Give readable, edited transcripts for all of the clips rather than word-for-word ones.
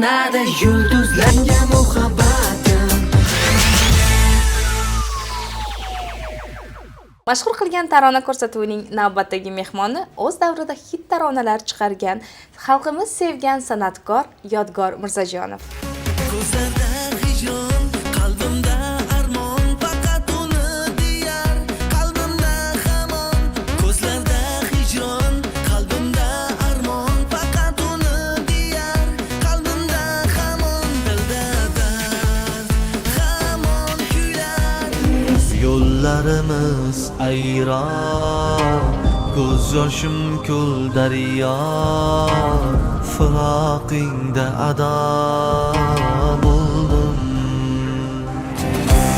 Ko'rinadi yulduzlarga muhabbatim. Mashhur qilgan tarona ko'rsatuvining navbatdagi mehmoni o'z davrida hit taronalar chiqargan, xalqimiz sevgan san'atkor Yodgor Mirzajonov. Ko'zlarda hijron, qalbimda armon, faqat uni diyar, qalbimda hamon. Ko'zlarda hijron, qalbimda armon, faqat uni diyar, qalbimda hamon. Dilda dard, hamon kuylar. Yo'llarimiz ayro, ko'z yoshim ko'l daryo, firoqingda ado bo'ldim.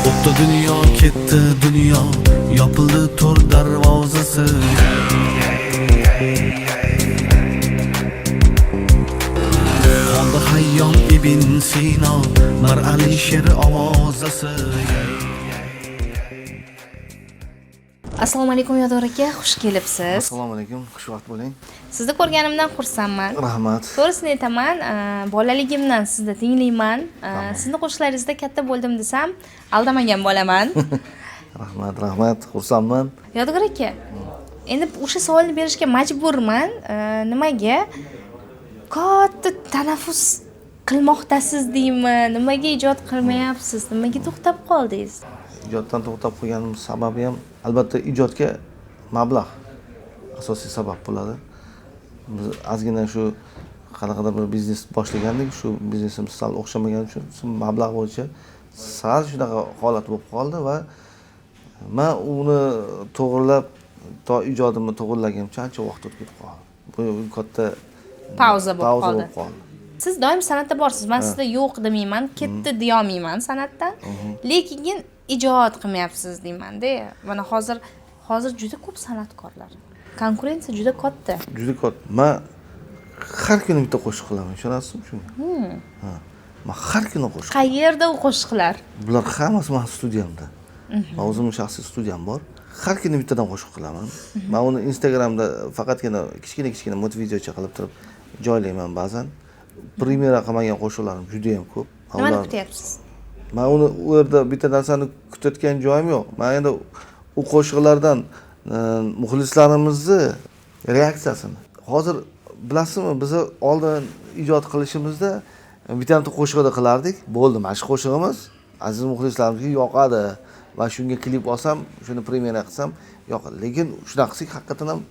O'tdi dunyo, ketdi dunyo, yopildi to'r darvozasi. Qoldi Hayyom, Ibn Sino, Mir Alisher ovozasi. Assalomu alaykum Yodgor aka, xush kelibsiz. Assalomu alaykum, xushvaqt bo'ling. Sizni ko'rganimdan xursandman. Rahmat. To'g'risini aytaman, bolaligimdan sizni tinglayman. Sizni qo'shiqlaringizda katta bo'ldim desam, aldamagan bo'laman. Rahmat, rahmat, xursandman. Yodgor aka, endi o'sha savolni berishga majburman. Nimaga katta tanaffus qilmoqdasiz deymi? Nimaga ijod qilmayapsiz? Nimaga to'xtab qoldingiz? Ijoddan to'xtab qolganim sababi ham albatta ijodga mablag' asosiy sabab bo'ladi. Biz ozgina shu qanaqadir bir biznes boshlagandik, shu biznesimiz sal o'xshamagani uchun shu mablag' bo'yicha sal shunaqa holat bo'lib qoldi va man uni to'g'irlab to ijodimni to'g'irlaguncha ancha vaqt o'tib ketib qoldi. Bu katta Pauza bo'lib qoldi. Bo'lib qoldi. Siz doim san'atda borsiz. Men sizda yo'q demayman, ketdi deyolmayman san'atdan. Lekin ijod qilmayapsiz deyman-da. Mana hozir juda ko'p san'atkorlar. Konkurensiya juda katta. Juda katta. Men har kuni bitta qo'shiq qilaman, ishonasizmi shunga? Ha. Men har kuni qo'shiq. Qayerda u qo'shiqlar? Bular hammasi meni studiyamda. Men o'zimning shaxsiy studiyam bor. Har kuni bittadan qo'shiq qilaman. Men uni Instagramda faqatgina kichkina-kichkina multivideocha qilib turib joylayman ba'zan. Premyera qilmagan qo'shiqlarim juda ham ko'p. Nimani kutyapsiz? Men uni u yerda bitta narsani kutayotgan joyim yo'q. Men endi u qo'shiqlardan muxlislarimizni reaksiyasini. Hozir bilasizmi, biz oldin ijod qilishimizda bitta qo'shiqni qilardik. Bo'ldi, mana shu qo'shig'imiz aziz muxlislarimizga yoqadi va shunga klip olsam, shuni premyera qilsam yoqadi. Lekin shunaqa qilsak haqiqatan ham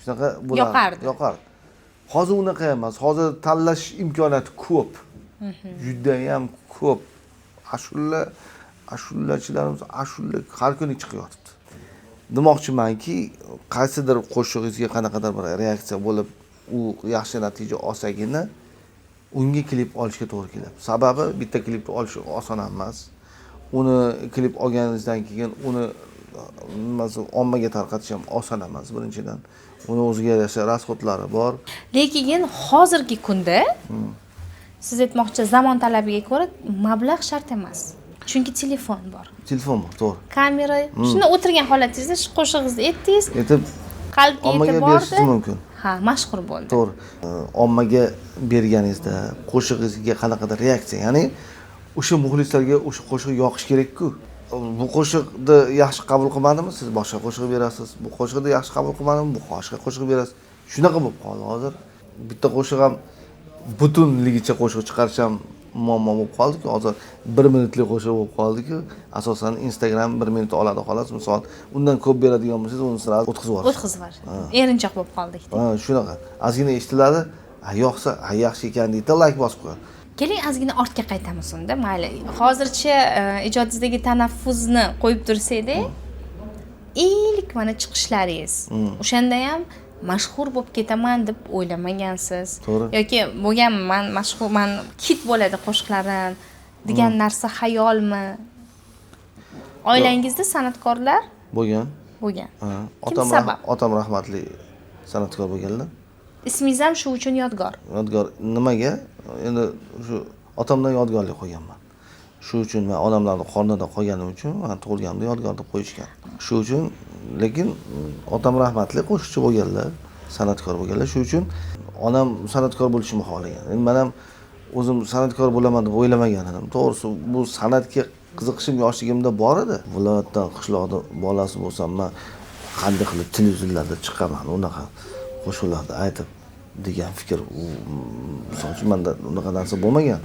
shunaqa bo'lardi. Yoqardi. Yoqardi. Hozir unaqa emas. Hozir tanlash imkoniyati ko'p. Juda ham ko'p. Ashula, ashulachilarimiz ashula har kuni chiqyapti. Demoqchimanki, qaysidir qo'shig'ingizga qanaqadir bir reaksiya bo'lib, u yaxshi natija olsagina unga klip olishga to'g'ri keladi. Sababi bitta klipni olish oson emas. Uni klip olganingizdan keyin uni nimasi ommaga tarqatish ham oson emas birinchidan. Uni o'ziga yarasha rasxodlari bor. Lekin hozirgi kunda siz aytmoqchi, zamon talabiga ko'ra mablag' shart emas. Chunki telefon bor. Telefon bor, to'g'ri. Kamera, shunda o'tirgan holatingizda shu qo'shig'ingizni aytdingiz, Aytib qalbga yetib ommaga bordi. berishingiz mumkin. Ha, mashhur bo'ldi. To'g'ri. Ommaga berganingizda qo'shig'ingizga qanaqadir reaksiya, ya'ni o'sha muxlislarga o'sha qo'shiq yoqish kerak-ku. Bu qo'shiqni yaxshi qabul qilmadimi, siz boshqa qo'shiq berasiz. Bu qo'shiqni yaxshi qabul qilmadimi, bu boshqa qo'shiq berasiz. Shunaqa bo'lib qoldi hozir. Bitta qo'shiq ham butunligicha qo'shiq chiqarish ham muammo bo'lib qoldi-ku. Hozir 1 minutlik qo'shiq bo'lib qoldi-ku. Asosan Instagram 1 minut oladi xolos. Misol, undan ko'p beradigan bo'lsangiz, uni sira o'tkazib yuborasiz. O'tkazib yuborasiz. Erinchoq bo'lib qoldik. Ha, shunaqa. Ozgina eshitiladi, ha, yoqsa, ha, yaxshi ekan deydi, like bosib qo'yadi. Keling, ozgina ortga qaytamiz unda. Mayli. Hozircha ijodingizdagi tanaffuzni qo'yib tursak-da, ilk mana chiqishlaringiz. O'shanda ham mashhur bo'lib ketaman deb o'ylamagansiz. To'g'ri. Yoki bo'lganmi, men mashhurman, hit bo'ladi qo'shiqlarim degan narsa xayolmi? Oilangizda san'atkorlar bo'lgan? Bo'lgan. Ha, Kim sabab? Otam rahmatli san'atkor bo'lganlar. Ismingiz ham shu uchun Yodgor. Yodgor nimaga? Endi shu otamdan yodgorlik qo'yganman. Shu uchun men odamlarning qornida qolganim uchun men tug'ilganimda Yodgor deb qo'yishgan. Shu uchun, lekin otam rahmatli qo'shiqchi bo'lganlar, san'atkor bo'lganlar. Shu uchun onam san'atkor bo'lishimni xohlagan. Endi men ham O'zim san'atkor bo'laman deb o'ylamagan edim. To'g'risi, bu san'atga qiziqishim yoshligimda bor edi. Viloyatdan, qishloqda bolasi bo'lsam, men qanday qilib televizorlarda chiqaman, unaqa qo'shiqlarni aytib degan fikr, u misol uchun menda unaqa narsa bo'lmagan.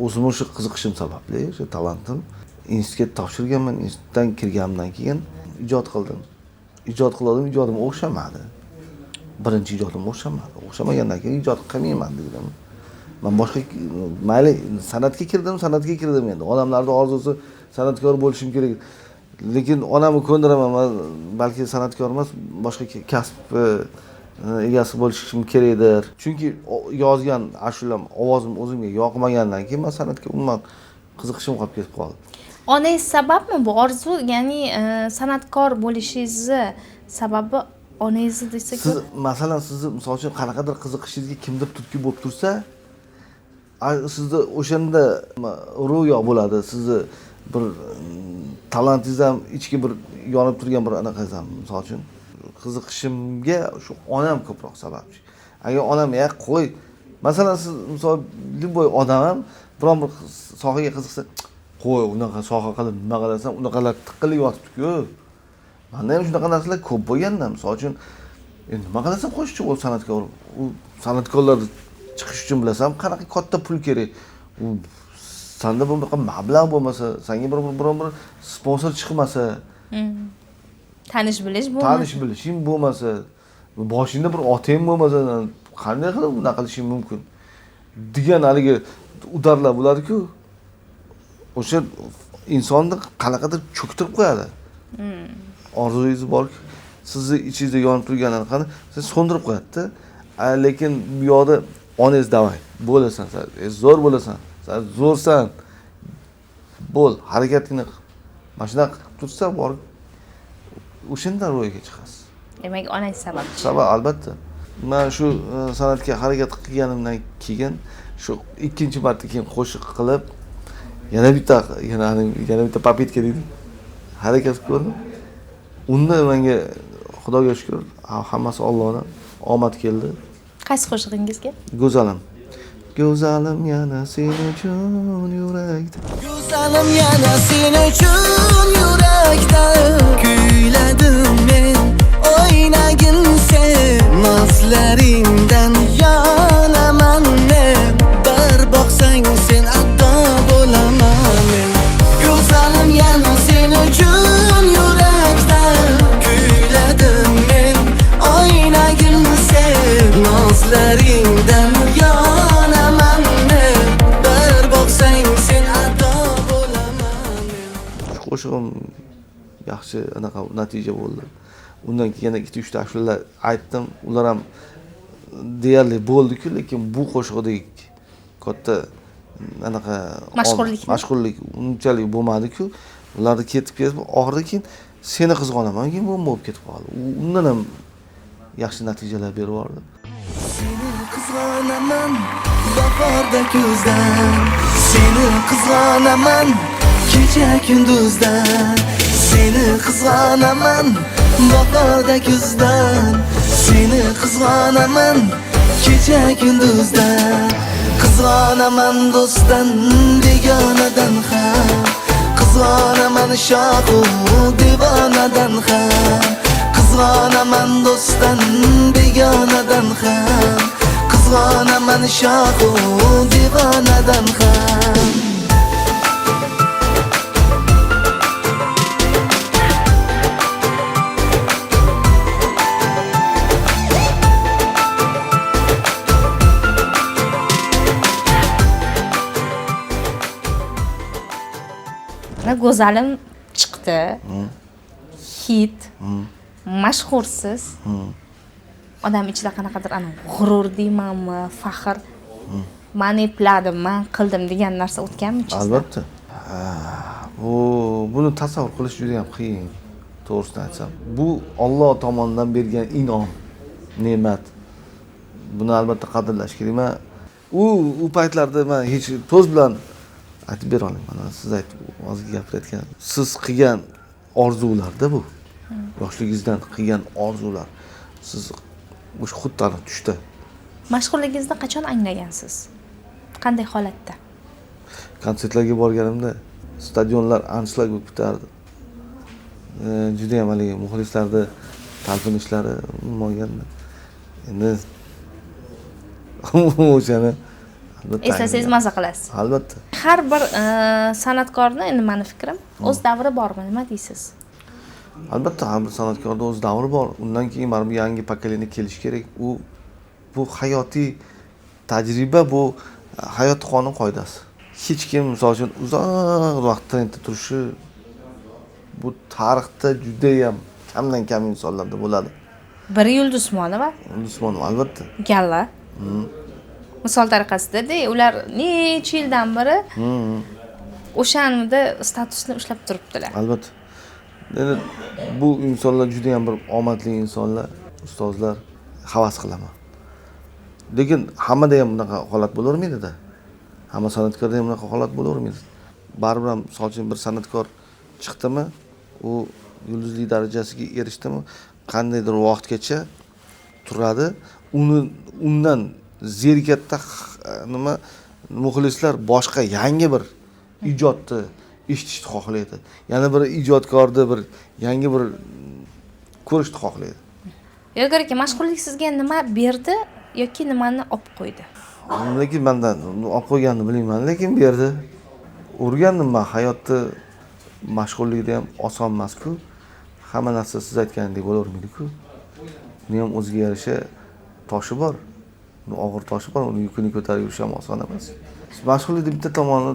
O'zim o'sha qiziqishim sababli, o'sha talantim institutga topshirganman. Institutdan kirganimdan keyin ijod qildim. Ijod qildim, ijodim o'xshamadi. Birinchi ijodim o'xshamadi. O'xshamagandan keyin ijod qilmayman dedim. Men boshqa mayli san'atga kirdim, san'atga kirdim endi. Odamlarning orzusi san'atkor bo'lishim kerak. Lekin onamni ko'ndiraman, men balki san'atkor emas, boshqa kasb egasi bo'lishim kerakdir. Chunki yozgan ashulam, ovozim o'zimga yoqmagandan keyin men san'atga umuman qiziqishim qolib ketib qoldi. Onangiz sababmi bu orzu, ya'ni san'atkor bo'lishingizni sababi onangizni desak? Siz masalan, sizni misol uchun qanaqadir qiziqishingizga kimdir turtki bo'lib tursa, sizni o'shanda ro'yo bo'ladi, sizni bir talantingiz ham ichki bir yonib turgan bir anaqangiz ham, misol uchun qiziqishimga shu onam ko'proq sababchi. Agar onam ya qo'y, masalan siz misol любой odam ham biron bir sohaga qiziqsa, qo'y unaqa soha qilib nima qilasan, unaqalar tiqilib yotibdi-ku. Menda ham shunaqa narsalar ko'p bo'lganda, misol uchun nima qilasan qo'shiqchi bo'lib san'atkor, u san'atkorlar chiqish uchun bilasan qanaqa katta pul kerak. U senda bunaqa mablag' bo'lmasa, senga biron bir sponsor chiqmasa, tanish bilish bo'lmasa, tanish bilishing bo'lmasa, boshingda bir otang bo'lmasa, qanday qilib bunaqa qilishing mumkin degan haligi udarlar bo'ladi-ku. O'sha insonni qanaqadir cho'ktirib qo'yadi. Orzungiz borku, sizni ichingizda yonib turgan anaqani sizni so'ndirib qo'yadi-da. Lekin bu yoqda onangiz davay, bo'lasan, sen zo'r bo'lasan, sen zo'rsan. Bo'l, harakatingni qil. Mana shunaqa qilib tursa borib o'shanda ro'yga chiqasiz. Demak, onangiz sababchi. Sabab albatta. Men shu san'atga harakat qilganimdan keyin shu ikkinchi marta keyin qo'shiq qilib yana bitta попытка deydi. Harakat qildim. Unda menga Xudoga shukr, hammasi Allohdan omad keldi. Qaysi qo'shig'ingizga? Go'zalim. Go'zalim yana sen uchun yurakda. Go'zalim yana sen uchun yurakda. Kuyladim men, o'ynagin sen. Nazlaringdan yonaman men. Bir boqsang sen ado bo'laman men. Go'zalim yana sen uchun yurakda. Kuyladim men, o'ynagin sen. Nazlaringdan yonaman men. Bir boqsang sen ado bo'laman men. Shu qo'shig'im yaxshi anaqa natija bo'ldi. Undan keyin yana 2-3 ta ashulalar aytdim. Ular ham deyarli bo'ldi-ku, lekin bu qo'shiqdek katta anaqa mashhurlik unchalik bo'lmadi-ku. Ularni ketib ketib oxirida keyin seni qizg'onaman, keyin bu bo'lib ketib qoldi. Undan ham yaxshi natijalar berib yubordi. Seni qizg'onaman bahorda kuzdan, seni qizg'onaman kecha kunduzdan, seni qizg'onaman bahorda kuzdan, seni qizg'onaman kecha kunduzdan. Qizg'onaman do'stdan, begonadan ham, qizg'onaman shohu devonadan ham, qizg'onaman do'stdan, begonadan ham, qizg'onaman shohu devonadan ham. Go'zalim chiqdi. Hit. Mashhursiz. Odam ichida qanaqadir ana g'urur deymanmi, faxr. Man epladim, man qildim degan narsa o'tganmi ichingizdan? Albatta. Buni tasavvur qilish juda ham qiyin, to'g'risini aytsam. Bu Alloh tomonidan bergan in'om, ne'mat. Buni albatta qadrlash kerak. Man u paytlarda man hech so'z bilan aytib bera olmayman. Mana siz aytib hozir gapirayotgan, siz qilgan orzularda bu. Yoshligingizdan qilgan orzular. Siz o'sha xuddi ana tushda. Mashhurligingizni qachon anglagansiz? Qanday holatda? Konsertlarga borganimda stadionlar anshlag bo'lib ketardi. Juda ham haligi muxlislarni talpinishlari bo'lganda. Endi o'shani albatta eslasangiz maza qilasiz. Albatta. Har bir san'atkorni, endi mani fikrim, o'z davri bormi, nima deysiz? Albatta har bir san'atkorda o'z davri bor. Undan keyin baribir yangi pokoleniya kelishi kerak. Bu hayotiy tajriba, bu hayot qonun qoidasi. Hech kim misol uchun uzoq vaqt trendda turishi bu tarixda juda ham kamdan kam insonlarda bo'ladi. Biri Yulduz Usmonova. Yulduz Usmonova albatta. Galla. Misol tariqasida-da, ular necha yildan beri o'shanida statusni ushlab turibdilar. Albatta. Endi bu insonlar juda ham bir omadli insonlar, ustozlar, havas qilaman. Lekin hammada ham bunaqa holat bo'lavermaydi-da. Hamma san'atkorda ham bunaqa holat bo'lavermaydi. Baribir ham misol uchun bir san'atkor chiqdimi, u yulduzlik darajasiga erishdimi, qandaydir vaqtgacha turadi. Undan zerikatda nima muxlislar boshqa yangi bir ijodni eshitishni xohlaydi. Yana bir ijodkorni bir yangi bir ko'rishni xohlaydi. Yodgor aka, mashhurlik sizga nima berdi yoki nimani olib qo'ydi? Lekin mendan olib qo'yganini bilmayman, lekin berdi. O'rgandim men hayotda mashhurlikda ham oson emas-ku. Hamma narsa siz aytgandek bo'lavermaydi-ku. Uni ham o'ziga yarasha toshi bor. Uni og'ir toshi bor, uni yukini ko'tarib yurish ham oson emas. Mashhurlikda bitta tomoni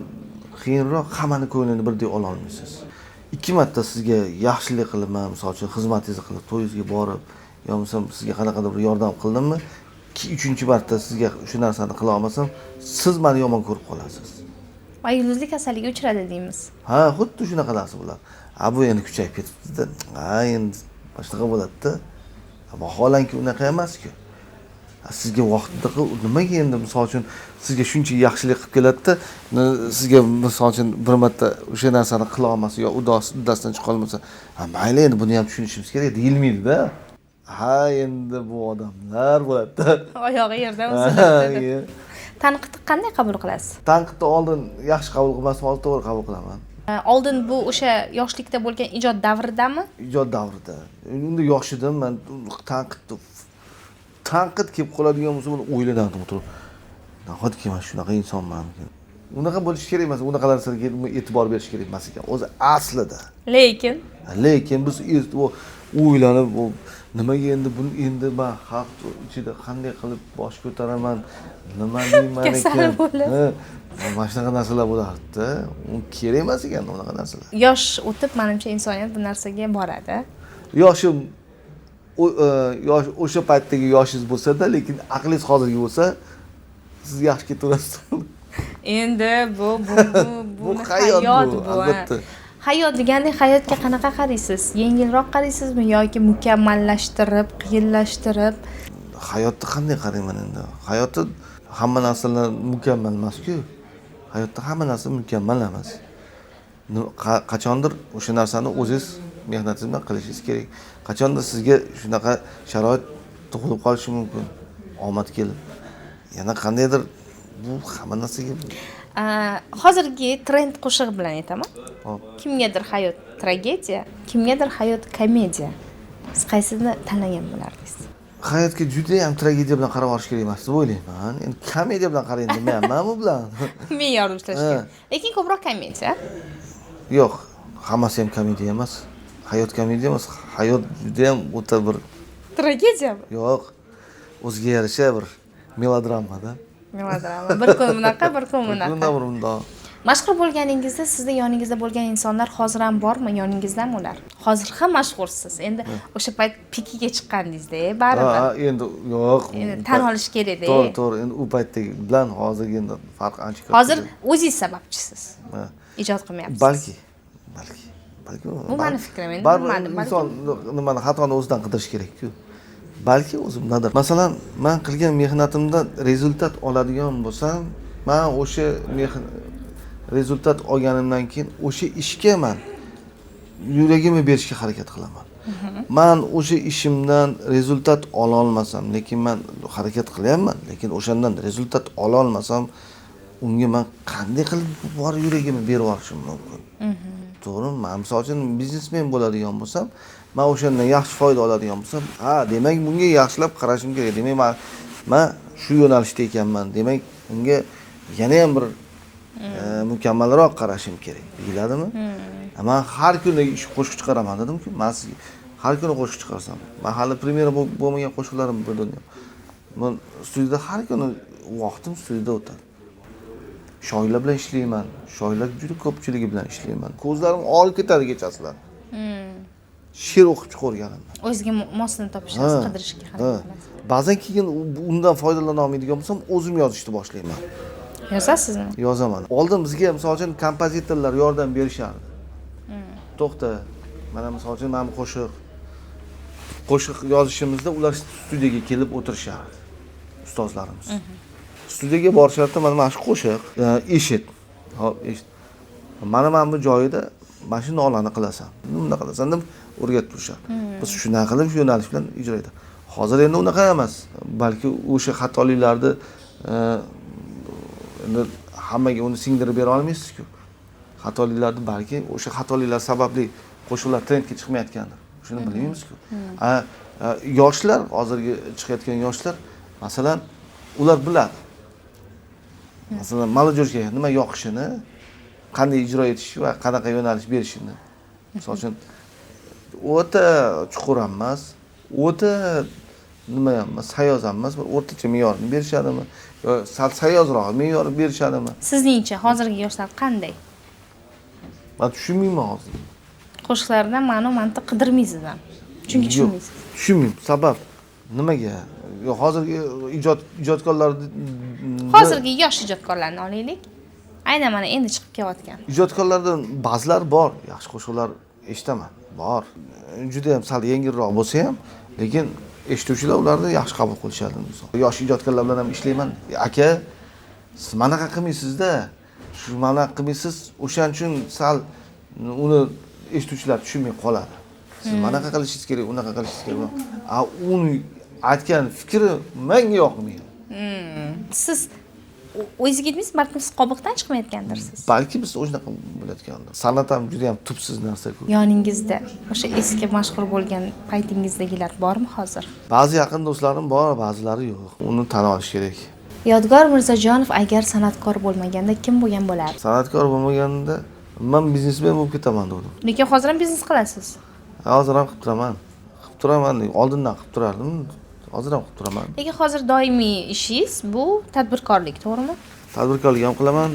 qiyinroq, hammani ko'nglini birdek ola olmaysiz. 2 marta sizga yaxshilik qilib, men misol uchun xizmatingizni qilib, to'yingizga borib, yo bo'lmasam sizga qanaqadir bir yordam qildimmi, 3-chi marta sizga shu narsani qila olmasam, siz meni yomon ko'rib qolasiz. Va yulduzlik kasalligiga uchradi deymiz. Ha, xuddi shunaqa narsa bo'ladi. Ha, bu endi kuchayib ketibdi-da. Ha, endi boshqa bo'ladi-da. Vaholanki unaqa emas-ku. Sizga vaqtida nimaga endi misol uchun sizga shuncha yaxshilik qilib keladi-da, sizga misol uchun bir marta o'sha narsani qila olmasa yo uddasidan chiqa olmasa, ha mayli endi buni ham tushunishimiz kerak deyilmaydi-da. Ha, endi bu odamlar bo'ladi-da. Oyog'i yerda o'sadi. Tanqidni qanday qabul qilasiz? Tanqidni oldin yaxshi qabul qilmasam, hozir to'g'ri qabul qilaman. Oldin bu o'sha yoshlikda bo'lgan ijod davridami? Ijod davrida. Unda yosh edim, men tanqid kelib qoladigan bo'lsa, buni o'ylanardim o'tirib. Nahotki men shunaqa insonmanmikin? Unaqa bo'lishi kerak emas, unaqa narsalarga e'tibor berish kerak emas ekan o'zi aslida. Lekin biz o'ylanib, nimaga endi buni endi men xalq ichida qanday qilib bosh ko'taraman, nima deyman ekan? Kasal bo'lib. Mana shunaqa narsalar bo'lardi. U kerak emas ekan unaqa narsalar. Yosh o'tib, menimcha insoniyat bu narsaga boradi. Yoshim yosh o'sha paytdagi yoshingiz bo'lsa-da, lekin aqlingiz hozirgi bo'lsa, siz yaxshi ketaverasiz. Endi bu bu hayot bu, albatta. Hayot deganda hayotga qanaqa qaraysiz? Yengilroq qaraysizmi yoki mukammallashtirib, qiyinlashtirib? Hayotga qanday qarayman endi? Hayotda hamma narsalar mukammal emas-ku. Hayotda hamma narsa mukammal emas. Qachondir o'sha narsani o'zingiz mehnatingiz bilan qilishingiz kerak. Qachondir sizga shunaqa sharoit tug'ilib qolishi mumkin, omad kelib. Yana qandaydir bu hamma narsaga hozirgi trend qo'shig'i bilan aytaman. Kimgadir hayot tragediya, kimgadir hayot komediya. Siz qaysini tanlagan bo'lardingiz? Hayotga juda ham tragediya bilan qarab olish kerak emas deb o'ylayman. Endi komediya bilan qarang demayapman bu bilan. Me'yorni ushlash kerak. Lekin ko'proq komediya. Yo'q, hammasi ham komediya emas. Hayot komediya emas. Hayot juda ham o'ta bir tragediyami? Yo'q. O'ziga yarasha bir melodramada. Melodrama. Bir kun bunaqa, bir kun bunaqa. Bir kun bundoq. Mashhur bo'lganingizda sizni yoningizda bo'lgan insonlar hozir ham bormi? Yoningizdami ular? Hozir ham mashhursiz. Endi o'sha payt pikiga chiqqandingizda, baribir. Ha, endi yo'q. Endi tan olish kerak-da. To'g'ri, to'g'ri. Endi u paytdagi bilan hozirgi endi farq ancha katta. Hozir o'zingiz sababchisiz. Ha. Ijod qilmayapsiz. Balki, balki, balki. Bu mani fikrim endi, Baribir bilmadim, balki- inson nimani xatoni o'zidan qidirish kerak-ku. Balki o'zimdadir. Masalan, men qilgan mehnatimdan rezultat oladigan bo'lsam, men o'sha rezultat olganimdan keyin o'sha ishga men yuragimni berishga harakat qilaman. Men o'sha ishimdan rezultat ola olmasam, lekin men harakat qilyapman, lekin o'shandan rezultat ola olmasam, unga men qanday qilib bor yuragimni berib yuborishim mumkin? To'g'rimi? Men misol uchun biznesmen bo'ladigan bo'lsam, men o'shandan yaxshi foyda oladigan bo'lsam, ha, demak bunga yaxshilab qarashim kerak. Demak, men shu yo'nalishda ekanman. Demak, unga yana ham bir mukammalroq qarashim kerak. Deyiladimi? Men har kuni ish qo'shiq chiqaraman dedim-ku. Men sizga har kuni qo'shiq chiqarsam, men hali premyera bo'lmagan qo'shiqlarim bir dunyo. Men studiyada har kuni vaqtim studiyada o'tadi. Shoirlar bilan ishlayman. Shoirlar juda ko'pchiligi bilan ishlayman. Ko'zlarim og'rib ketadi kechasilar. She'r o'qib chiqarganimda. O'zingizga mosini topishingiz, qidirishga harakat qilasiz. Ba'zan keyin undan foydalana olmaydigan bo'lsam, o'zim yozishni boshlayman. Yozasizmi? Yozaman. Oldin bizga misol uchun kompozitorlar yordam berishardi. To'xta, mana misol uchun mana bu qo'shiq yozishimizda ular studiyaga kelib o'tirishardi. Ustozlarimiz. Studiyaga borishardi, mana shu qo'shiq, eshit. Hop, eshit. Mana bu joyida mana shu nolani qilasan. Bunda qilasan deb o'rgatib turishardi. Biz shunday qilib shu yo'nalish bilan ijro etdik. Hozir endi unaqa emas. Balki o'sha xatoliklarni endi hammaga uni singdirib bera olmaysiz-ku. Xatoliklarni balki o'sha xatoliklar sababli qo'shiqlar trendga chiqmayotgandir. Shuni bilmaymiz-ku. Yoshlar, hozirgi chiqayotgan yoshlar, masalan, ular biladi. Masalan, molodежga nima yoqishini, qanday ijro etishi va qanaqa yo'nalish berishini. Misol uchun, o'ta chuqur ham emas, o'ta nima ham emas, sayoz ham emas, bir o'rtacha me'yorni berishadimi yo sal sayozroq me'yor berishadimi? Sizningcha hozirgi yoshlar qanday? Men tushunmayman hozir. Qo'shiqlardan ma'no mantiq qidirmaysiz ham. Chunki tushunmaysiz. Tushunmayman. Sabab nimaga? Yo'q, hozirgi ijodkorlar hozirgi yosh ijodkorlarni olaylik. Aynan mana endi chiqib kelayotgan. Ijodkorlardan ba'zilar bor, yaxshi qo'shiqlar eshitaman. Bor. Juda ham sal yengilroq bo'lsa ham, lekin eshituvchilar ularni yaxshi qabul qilishadi. Yosh ijodkorlar bilan ham ishlayman. Aka, siz manaqa qilmaysiz-da. Shu manaqa qilmaysiz, o'shaning uchun sal uni eshituvchilar tushunmay qoladi. Siz manaqa qilishingiz kerak, unaqa qilishingiz kerak. A uni aytgan fikri menga yoqmaydi. Siz o'zingizga aytmaysiz, balkim siz qobiqdan chiqmayotgandirsiz. Balki biz o'shanaqa bo'layotgandir. San'at ham juda ham tubsiz narsa-ku. Yoningizda o'sha eski mashhur bo'lgan paytingizdagilar bormi hozir? Ba'zi yaqin do'stlarim bor, ba'zilari yo'q. Uni tan olish kerak. Yodgor Mirzajonov agar san'atkor bo'lmaganda kim bo'lgan bo'lardi? San'atkor bo'lmaganda men biznesmen bo'lib ketaman dedim. Lekin hozir ham biznes qilasiz. Hozir ham qilib turaman. Qilib turaman, oldindan qilib turardim. Hozir ham qilib turaman. Lekin hozir doimiy ishingiz bu tadbirkorlik, to'g'rimi? Tadbirkorlik ham qilaman,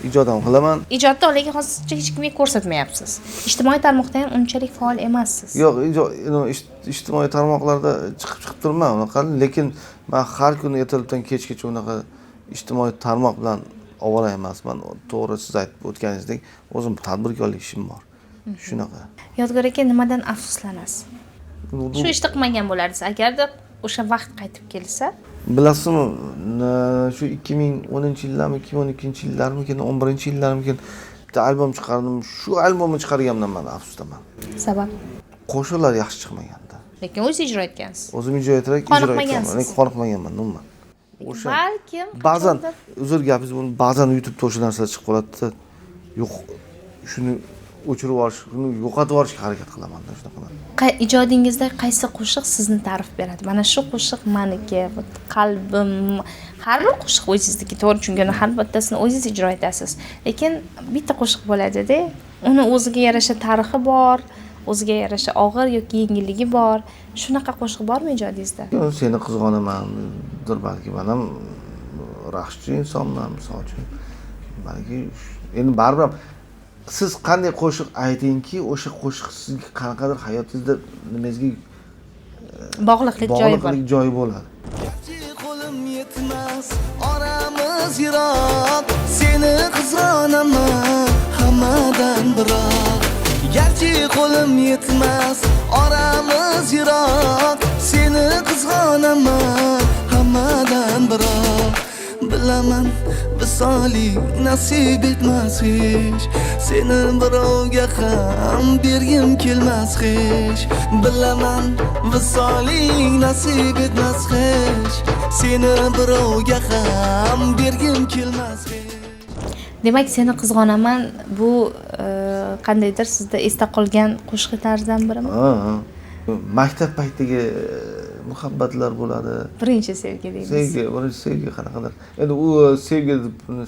ijod ham qilaman. Ijodda lekin hozircha hech kimga ko'rsatmayapsiz. Ijtimoiy tarmoqda ham unchalik faol emassiz. Yo'q, ijtimoiy tarmoqlarda chiqib turman unaqa, lekin men har kuni ertalabdan kechgacha unaqa ijtimoiy tarmoq bilan ovora emasman. To'g'ri, siz aytib o'tganingizdek, o'zim tadbirkorlik ishim bor. Shunaqa. Yodgor aka, nimadan afsuslanasiz? Shu ishni qilmagan bo'lardingiz agarda o'sha vaqt qaytib kelsa? Bilasizmi, shu 2010-yillarmi, 2012-yillarmikin, 11-yillarmikin bitta albom chiqardim. Shu albomni chiqarganimdan men afsusdaman. Sabab? Qo'shiqlar yaxshi chiqmaganda. Lekin o'zingiz ijro etgansiz. O'zim ijro etganman, lekin qoniqmaganman umuman. O'sha balkim ba'zan uzr gapingiz buni, ba'zan YouTube'da o'sha narsalar chiqib qoladi-da. Yo'q, shuni o'chirib yuborish, shuni yo'qotib yuborishga harakat qilaman shunaqa. Ijodingizda qaysi qo'shiq sizni ta'rif beradi? Mana shu qo'shiq meniki, qalbim. Har bir qo'shiq o'zingizniki, to'g'ri, chunki uni har bittasini o'zingiz ijro etasiz. Lekin bitta qo'shiq bo'ladi-da, uni o'ziga yarasha tarixi bor, o'ziga yarasha og'ir yoki yengilligi bor. Shunaqa qo'shiq bormi ijodingizda? Seni qizg'onamandir balki, men ham raqschi insonman, misol uchun. Balki Endi baribir ham siz qanday qo'shiq aytingki, o'sha qo'shiq sizga qanaqadir hayotingizda nimangizga bog'liqlik joyi bor. Bog'liqlik joyi bo'ladi. Qo'lim yetmas, oramiz yiroq, seni qizg'onaman hammadan biroq. Garchi qo'lim yetmas, oramiz yiroq, seni qizg'onaman hammadan biroq. Bilaman visoling nasib etmas hech, seni birovga ham bergim kelmas hech. Bilaman visoling nasib etmas hech, seni birovga ham bergim kelmas hech. Demak, seni qizg'onaman bu qandaydir sizda esda qolgan qo'shiqlardan birimi? Ha, ha. Maktab paytidagi muhabbatlar bo'ladi. Birinchi sevgi deymiz. Sevgi, birinchi sevgi qanaqadir. Endi u sevgi,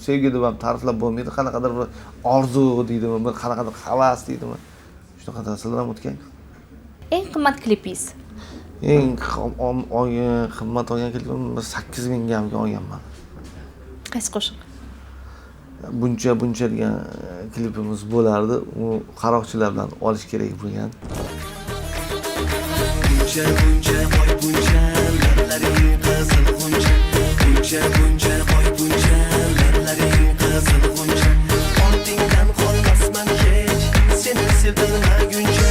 sevgi deb ham ta'riflab bo'lmaydi. Qanaqadir bir orzu deydimi, bir qanaqadir havas deydimi. Shunaqa narsalar ham o'tgan. Eng qimmat klipingiz? Eng qimmat olgan klipim bir 8000 ga olganman. Qaysi qo'shiq? Buncha buncha degan klipimiz bo'lardi. U qaroqchilar bilan olish kerak bo'lgan. Buncha buncha oy buncha, lablaring qizil g'uncha. Buncha buncha oy buncha, lablaring qizil g'uncha. Ortingdan qolmasman hech, seni sevdirmaguncha.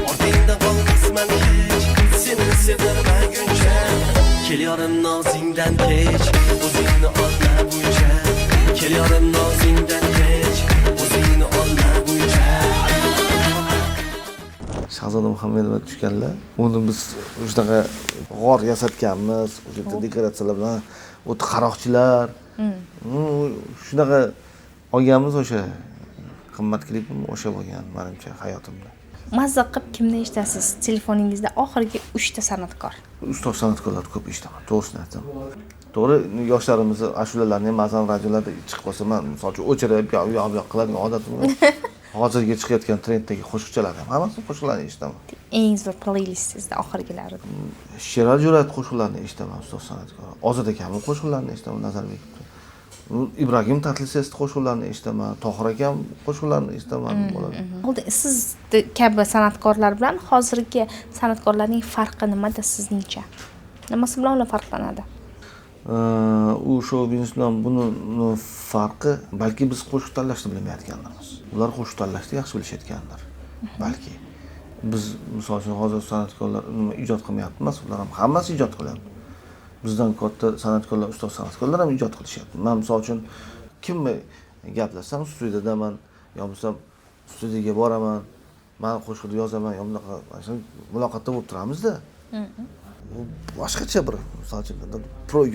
Ortingdan qolmasman hech, seni sevdirmaguncha. Kel yorim nozingdan kech, o'zingni olma buncha. Kel yorim nozingdan kech, o'zingni olma buncha. Shahzoda Muhammedova tushganlar. Uni biz shunaqa g'or yasatganmiz, o'sha yerda dekoratsiyalar bilan, o't qaroqchilar. Shunaqa olganmiz o'sha qimmat klipim o'sha bo'lgan menimcha hayotimda. Mazza qilib kimni eshitasiz? Telefoningizda oxirgi 3 ta san'atkor. Ustoz san'atkorlarni ko'p eshitaman, to'g'risini aytsam. To'g'ri, yoshlarimizni ashulalarni ham ba'zan radiolarda chiqib qolsa, men misol uchun o'chirib, yo, u yoq bu yoq qiladigan odatim yo'q. Hozirgi chiqayotgan trenddagi qo'shiqchilar ham hammasini qo'shiqlarini eshitaman. Eng zo'r playlist sizda oxirgilari. Sherali Jo'rayev qo'shiqlarini eshitaman, ustoz san'atkor. Ozod akamning qo'shiqlarini eshitaman, Nazarbekovni. Ibragim Tatlisesni qo'shiqlarini eshitaman, Tohir akam qo'shiqlarini eshitaman bo'ladi. Oldin siz kabi san'atkorlar bilan hozirgi san'atkorlarning farqi nimada sizningcha? Nimasi bilan ular farqlanadi? U shou biznes bilan buni farqi balki biz qo'shiq tanlashni bilmayotgandirmiz. Ular qo'shiq tanlashni yaxshi bilishayotgandir. Balki biz misol uchun hozir san'atkorlar nima ijod qilmayapti emas, ular ham hammasi ijod qilyapti. Bizdan katta san'atkorlar, ustoz san'atkorlar ham ijod qilishyapti. Men misol uchun kimni gaplashsam studiyadaman, yo bo'lmasam studiyaga boraman, men qo'shiqni yozaman, yo bunaqa muloqotda bo'lib turamizda. U boshqacha bir, misol uchun,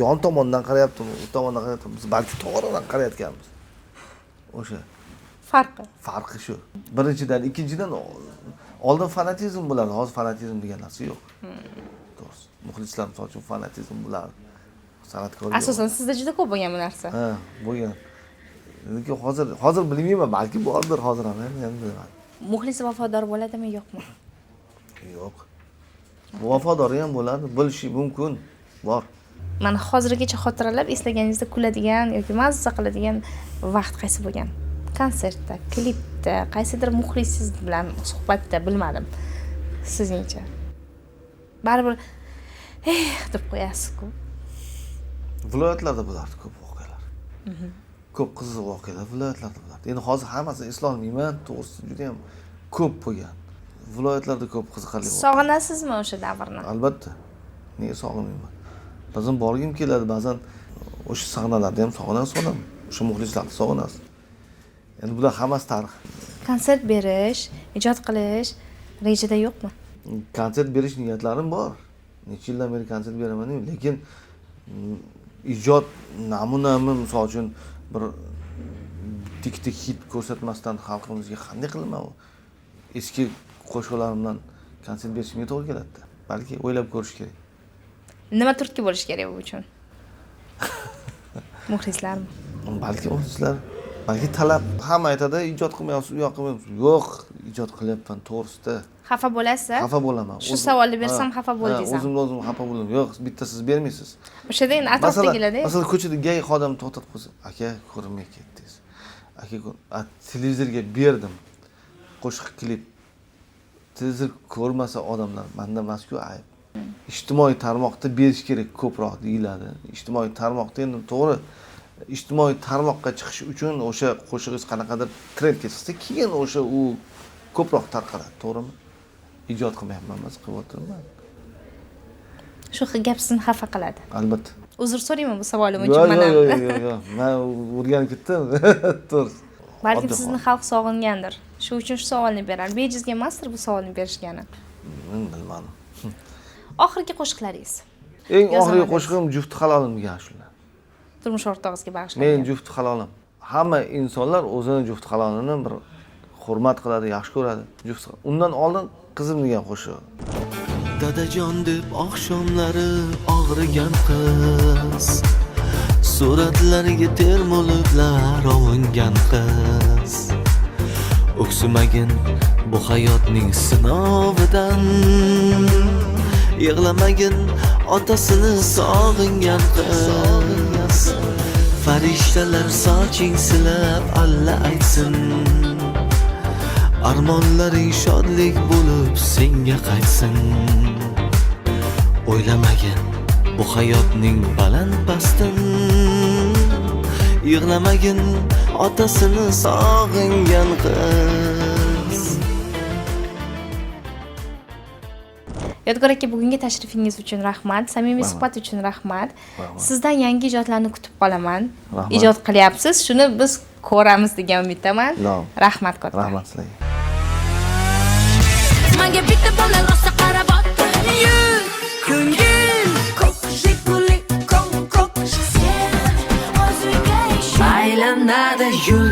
yon tomondan qarayaptimi, u tomondan qarayaptimi, biz balki to'g'ridan qarayotganmiz. O'sha farqi. Farqi shu. Birinchidan, ikkinchidan oldin fanatizm bo'lardi, hozir fanatizm degan narsa yo'q. To'g'risi, muxlislar misol uchun fanatizm bo'lardi. San'atkor yo'q. Asosan sizda juda ko'p bo'lgan bu narsa. Ha, bo'lgan. Lekin hozir bilmayman, balki bordir hozir ham, endi bilmadim. Muxlis vafodor bo'ladimi, yo'qmi? Yo'q. Vafodori ham bo'ladi, bo'lishi mumkin, bor. Mana hozirgacha xotiralab eslaganingizda kuladigan yoki mazza qiladigan vaqt qaysi bo'lgan? Konsertda, klipda, qaysidir muxlisingiz bilan suhbatda, bilmadim. Sizningcha? Baribir deb qo'yasiz-ku. Viloyatlarda bo'lardi ko'p voqealar. Ko'p qiziq voqealar viloyatlarda bo'lardi. Endi hozir hammasini eslolmayman, to'g'risi juda ham ko'p bo'lgan. Viloyatlarda ko'p qiziqarli voqealar. Sog'inasizmi o'sha davrni? Albatta. Nega sog'inmayman? Ba'zan borgim keladi, ba'zan o'sha sahnalarda ham sog'inasiz odam, o'sha muxlislarni sog'inasiz. Endi bular hammasi tarix. Konsert berish, ijod qilish rejada yo'qmi? Konsert berish niyatlarim bor. Necha yildan beri konsert beraman deyman, lekin ijod namunami, misol uchun bir ikkita hit ko'rsatmasdan xalqimizga qanday qilaman? Eski qo'shiqlarim bilan konsert berishimga to'g'ri keladi. Balki o'ylab ko'rish kerak. Nima turtki bo'lishi kerak bu uchun? Muxlislarmi? Balki muxlislar, balki talab. Hamma aytadi, ijod qilmayapsiz, u yoq qilmayapsiz. Yo'q, ijod qilyapman, to'g'risida. Xafa bo'lasiz? Xafa bo'laman. Shu savolni bersam xafa bo'ldingiz. O'zimni o'zim xafa bo'laman. Yo'q, bitta siz bermaysiz. O'shada endi atrofdagilarda. Masalan, ko'chada gay odam to'xtatib qo'ysa, aka, ko'rinmay ketdingiz. Aka, televizorga berdim qo'shiq, klip. Televizor ko'rmasa odamlar, manda emasku ayb. Ijtimoiy tarmoqda berish kerak ko'proq deyiladi. Ijtimoiy tarmoqda endi to'g'ri, ijtimoiy tarmoqqa chiqish uchun o'sha qo'shig'ingiz qanaqadir trendga chiqsa, keyin o'sha u ko'proq tarqaladi, to'g'rimi? Ijod qilmayapman emas, qilyapman. Shu gap sizni xafa qiladi. Albatta. Uzr so'rayman bu savolim Yo'q, uchun mana. Yo'q, man o'rganib ketdim, to'g'risi. Balkim Oddiy sizni hol. xalq sog'ingandir, shu uchun shu savolni berar. Bejizga emasdir bu savolni berishgani. Bilmadim. Oxirgi qo'shiqlaringiz? Eng Yozaman oxirgi dedingiz. qo'shig'im "Jufti halolim" degan ashula. Turmush o'rtog'ingizga Men bag'ishlangan. jufti halolim. Hamma insonlar o'zini jufti halolini bir hurmat qiladi, yaxshi ko'radi. Juft undan oldin "Qizim" degan qo'shiq. Dadajon deb oqshomlari og'rigan qiz, suratlariga termuliblar olingan qiz. O'ksimagin bu hayotning sinovidan, yig'lamagin otasini sog'ingan qiz. Farishtalar soching silab alla aytsin, armonlaring shodlik bo'lib senga qaytsin. O'ylamagin bu hayotning baland pastin, yig'lamagin otasini sog'ingan qiz. Yodgor aka, bugungi tashrifingiz uchun rahmat, samimiy Rahmat. suhbat uchun rahmat. Rahmat. Sizdan yangi ijodlarni kutib qolaman. Rahmat. Ijod qilyapsiz, shuni biz ko'ramiz degan umiddaman. Ilohim. Rahmat katta. Rahmat sizlarga. Manga bitta bola rosa qarab otdi. Yur, ko'ngil, ko'k Jiguli, ko'k, ko'k. Sen o'zingga ishon. Aylanadi yulduz.